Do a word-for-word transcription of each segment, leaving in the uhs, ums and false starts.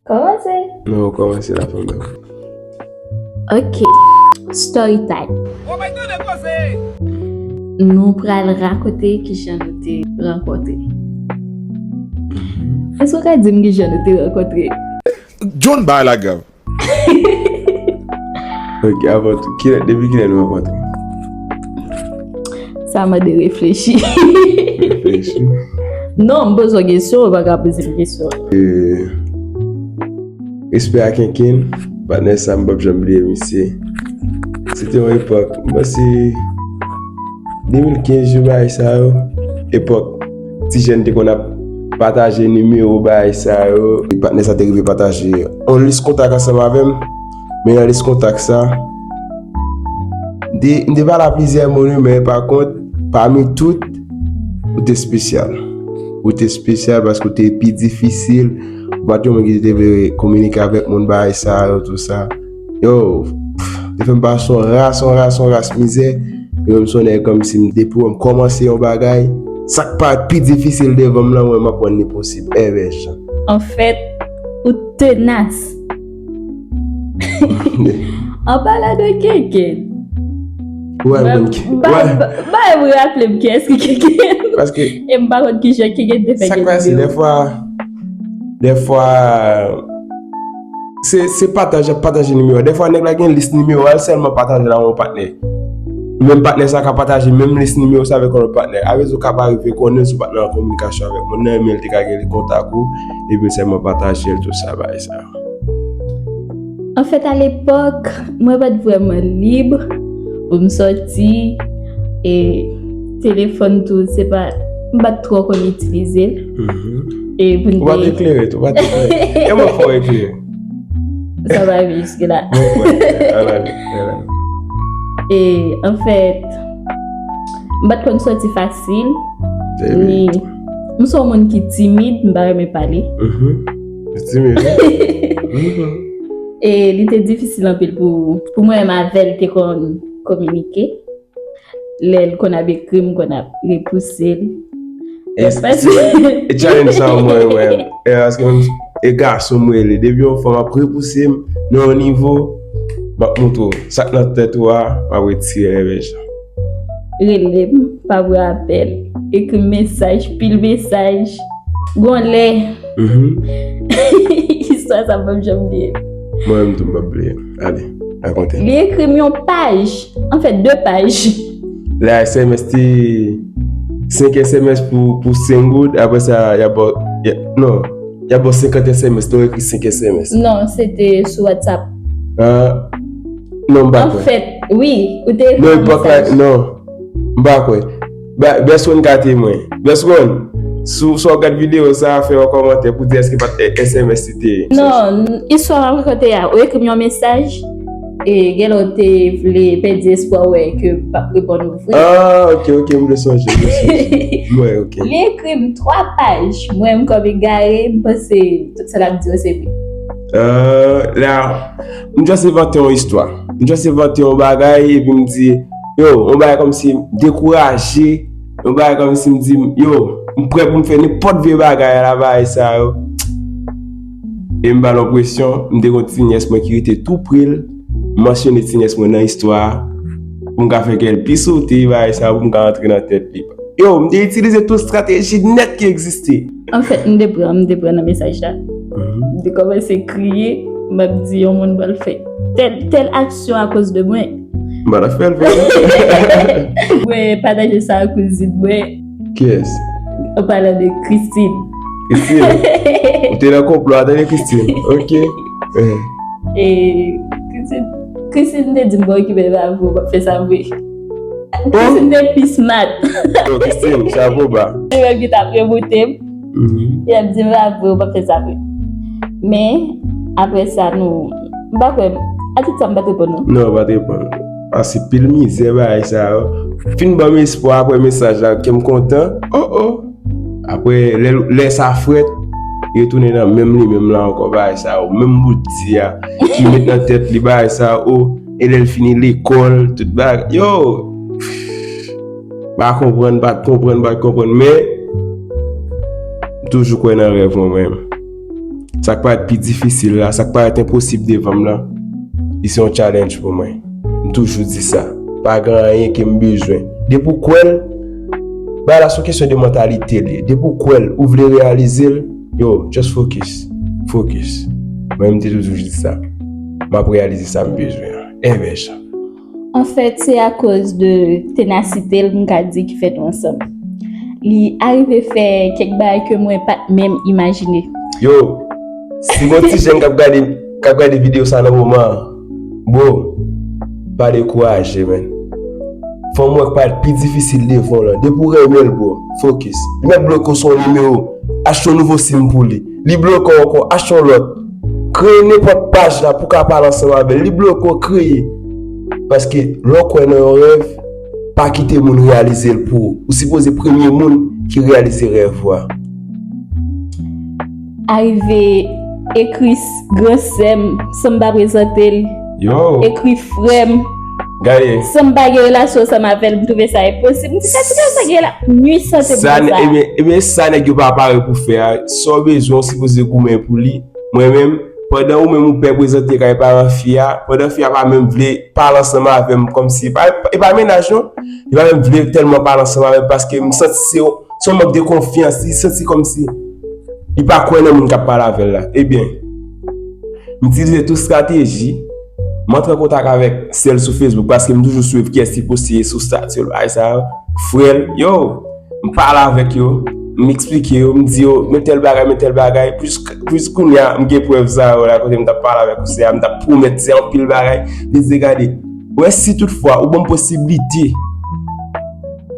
Kòmanse. Non, kòmanse la fanmi. Ok. Story time. Nou pral rakonte kijan nou te rankontre. Èske w ka di m kijan nou te rankontre? John bay la grav. Ok, avan tou, kilè, depi kilè nou rankontre? Sa mande reflechi. Reflechi. Non, m poze w kesyon, ou pa ka poze m kesyon. E, respè a Kenken, patnè sa m p ap janm bliye misye. Se te yon epòk, m panse de mil kenz jou bagay sa yo, epòk ti jèn te konn ap pataje nimewo bagay sa yo. Patnè sa te rive pataje yon lis kontak ansanm avè m, men nan lis kontak sa, m te, m te pale a plizyè moun wi, men pa kont, pami tout, ou te espesyal. Ou te espesyal paske ou te pi difisil. Ou pa t yon moun ki te vle kominike avèk moun bagay sa yo, tou sa. Yo, pff, te fè m pase yon ras, yon ras, yon ras mizè. Yo, m se yon nèg kòmsi m, depi wè m kòmanse yon bagay, sa k pa pi difisil devan m lan, mwen, m ap rann li posib. Enben, jan. Anfèt, ou tenas. An palan de Kenken. Ou wè, m konn ki, m pa, m pa, m pa menm raple m kiyès ki Kenken. Paske e m pa konn kijan Kenken te fè sa k pase, dèfwa, dèfwa, se, se pataj, ap pataje nimewo. Dèfwa, nèg la gen lis nimewo a, l sèlman pataje l ak yon patnè. Menm patnè sa ka pataje menm lis nimewo sa avèk yon lòt patnè. Avèdi, ou ka pa rive konnen si w pa t nan kominikasyon avèk moun nan, men l te ka gen kontak ou, epi l sèlman pataje l, tou sa, bagay sa. Anfèt, alepòk, mwen pa t vrèman lib pou m sòti, e telefòn tou, se pa, m pa t twò konn itilize l. Mhm. E pou n Ou pa te te eklere tou, ou pa te eklere. E mwen fò eklere. Sa pa rive jiske la. Mwen fò eklere. Ala, ala. E, anfèt, m pa t konn sòti fasil, Epi ni m se yon moun ki timid, m pa renmen pale. Mhm. Li timid, wi. Mhm. E li te difisil anpil pou, pou mwen menm avè l te konn kominike. Lè l konn ap ekri m, m konn ap repouse l. E, Paske e challenge sa mwen, mwen. E paske m, e gason m rele. Depi yon fanm ap repouse m nan yon nivo, m ap montre w. Sa k nan tèt ou a, m ap retire l enben jan. Rele m, pa pran apèl. Ekri m mesaj, pil mesaj. Gon lè. Mhm. Istwa sa m p ap janm bliye. Mwen menm tou m p ap bliye. Ale, rakonte. Li ekri m yon paj, anfèt, de paj. Lè S M S te senk S M S pou, pou senk goud, apre sa, y ap ba w, y a, non, y ap ba w senkant S M S, lè w ekri senk S M S. Non, se te sou WhatsApp. Ah, non, m pa kwè. Anfèt, wi, ou te ekri yon mesaj. Non, epòk la, non. M pa kwè. Ba, Best One ka temwen. Best One, si w, si w ap gad videyo sa a, fè yon kòmantè pou di èske pa t S M S li te ye. Non, istwa m ap rakonte a, ou ekri m yon mesaj, e genlè w te vle pèdi espwa w wè ke m p ap reponn ou vre. Ah, ok, ok, m vle sonje, m vle sonje. Mwen, ok. Li ekri m twa paj, mwen, m kòm egare, m panse tout sa l ap di yo se vre. Euh, la, m just envante yon istwa. M just envante yon bagay, epi m di, yo, yon bagay kòmsi m dekouraje, yon bagay kòmsi m di, yo, m prè pou m fè nenpòt vye bagay a la bagay sa yo. E m ba l yon presyon, m te gon ti nyès mwen ki rete tou pre l, m mansyone ti nyès mwen nan istwa a, pou m ka fè kè l pi sote, bagay sa yo, pou m ka rantre nan tèt li. Yo, m te itilize tout estrateji nèt ki egziste. Anfèt, m te pran, m te pran nan mesaj la. Mhm. M te kòmanse kriye, m ap di yon moun pral fè tèl, tèl aksyon akoz de mwen. M pa t ap fè l, vre. Mwen pataje sa ak kouzin mwen. Kiyès? An palan de Christine. Christine? Ou te nan konplo a, tande Christine. Ok. Eh. E Christine, Christine te di m pa okipe l, pa vre, w p ap fè sa vre. Christine te pi smart. Yo, Christine, chapo ba. Li menm ki t ap remoute m. Mhm. Li ap di m pa vre, w p ap fè sa vre. Men, apre sa, nou, m pa kwè, a tout sa, m pa t reponn ou. Non, w pa t reponn. Pase pil mizè, bagay sa yo. Fin ban m espwa apre mesaj la, kè m kontan. Oh, oh. Apre, lè, lè sa frèt, li retounen nan menm li menm la ankò, bagay sa yo. Menm bout di a, ki met nan tèt li, bagay sa yo. E lè l fini lekòl, tout bagay. Yo! M pa konprann, m pa t konprann, m pa t konprann, men m toujou kwè nan rèv mwen, mwen menm. Sa k parèt pi difisil la, sa k parèt enposib devan m lan, li se yon challenge pou mwen. M toujou di sa. Pa gen anyen ke m bezwen. Depi w kwè l, bagay la se yon kesyon de mantalite li ye. Depi w kwè l, ou vle reyalize l, yo, just focus. Focus. Mwen, m te toujou di sa. M ap reyalize sa m bezwen an. Envèj. Anfèt, se akoz de tenasite l, m ka di, ki fè nou ansanm. Li arive fè kèk bagay ke mwen pa t menm imajine. Yo, si gon ti jèn k ap gade, k ap gade videyo sa nan moman an, bro, pa dekouraje, man. Fanm wè k pa pi difisil devan w lan. Depi w renmen l, bro, focus. Li mèt bloke w sou yon nimewo, achte yon nouvo sim pou li. Li bloke w ankò, achte yon lòt. Kreye nenpòt paj la pou w ka pale ansanm avè l. Li bloke w, kreye. Paske lè w kwè nan yon rèv, pa kite moun reyalize l pou ou. Ou sipoze premye moun ki reyalize rèv ou a. Arive ekri gran sè m san m pa prezante l. Yo, Ekri frè m gade. San m pa gen relasyon ansanm avè l, m twouve sa enposib. M di sa, ti sa gen la nwi sante Sa, pou sa. Ebyen, ebyen, sa nèg yo pa pare pou fè a. Sa w bezwen, ou sipoze goumen pou li. Mwen menm, pandan ou menm ou pè prezante kay paran fi a, pandan fi a pa menm vle pale ansanm avè m, kòmsi, e pa, e pa mennaj non, li pa menm vle tèlman pale ansanm avè m paske m santi se yon, se yon mank de konfyans, li santi kòmsi li pa kwè nan moun k ap pale avè l la. Ebyen, m itilize tout estrateji, m antre an kontak avèk sè l sou Facebook paske m toujou swiv kiyès ki poste sou statut bagay sa yo. Frè l, yo, m pale avèk yo, m eksplike yo, m di yo, men tèl bagay, men tèl bagay. Plis, plis kounye a, m gen prèv sa yo la, kote m t ap pale avèk ou, sè a, m t ap pwomèt sè anpil bagay. Li di, gade, wè si toutfwa, ou ban m posiblite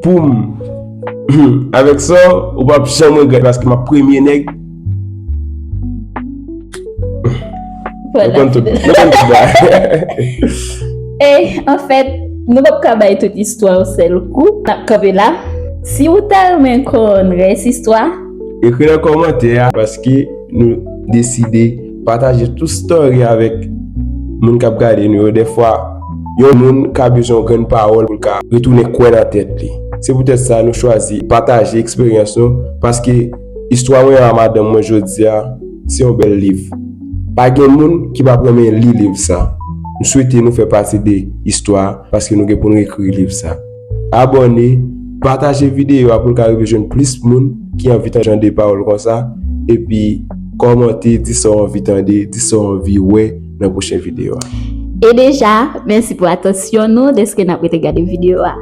pou m, avèk sa, ou p ap janm regrèt, paske m ap premye nèg. Vwala. Nou konn tout, nou konn tout bagay. E, anfèt, nou p ap ka bay tout istwa yon sèl kou. N ap kanpe la. Si w ta renmen konn rès istwa, Ekri nan kòmantè a, paske nou deside pataje tout story avèk moun k ap gade nou yo. Dèfwa, yon moun ka bezwen yon grenn pawòl pou l ka retounen kwè nan tèt li. Se poutèt sa nou chwazi pataje eksperyans nou, paske istwa mwen a madanm mwen jodi a, se yon bèl liv. Pa gen moun ki p ap renmen li liv sa. M swete nou fè pati de istwa a, paske nou gen pou nou ekri liv sa. Abòne, pataje videyo a pou l ka rive jwenn plis moun ki anvi tande jan de pawòl konsa, epi kòmante, di sa w anvi tande, di sa w anvi wè nan pwochen videyo a. E deja, mèsi pou atansyon nou, dèske n ap rete gade videyo a.